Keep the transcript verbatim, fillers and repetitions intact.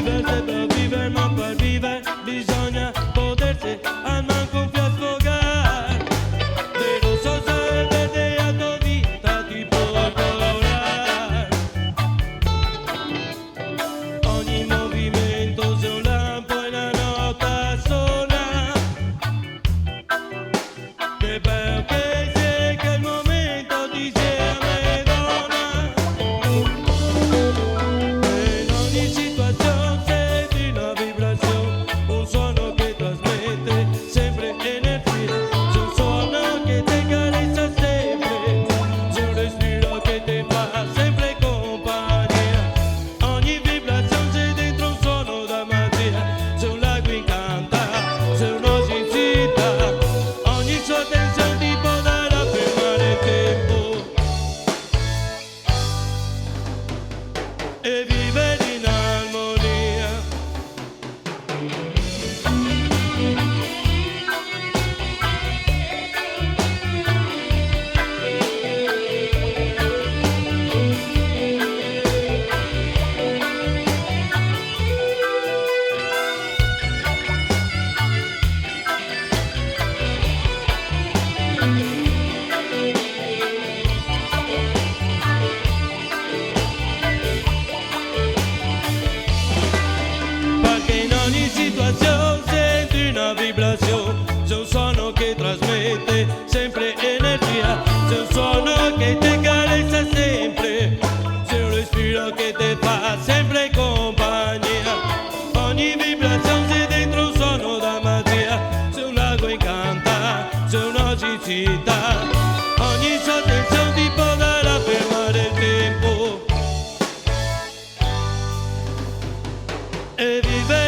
Verse par viver, ma par viver bisogna poderse almanco un fià sfogar. De rosa, sol, verde, a to vita ti pol colorar. Ogni movimento xe un lampo e na nota sonar. Che bel che xe quel momento, dixea me dona. E in ogni situasion senti na vibrasion, un sono che trasmete sempre energia, xe un sono che te caresa sempre, xe un respiro che te fa sempre compagnia. Ogni vibrasion xe dentro un sono da magia, xe un lago incantà, xe una sincità. Ogni sua tension ti podarà fermar el tempo e viver in armonia. Parché in ogni situasion senti na vibrasion, xe un sono che trasmete sempre energia, xe un sono che te caresa sempre, xe un respiro che te fa sempre compagnia. Ogni vibrasion xe dentro un sono da magia, xe un lago incantà, xe una sincità. Ogni sua tension ti podarà fermar el tempo e viver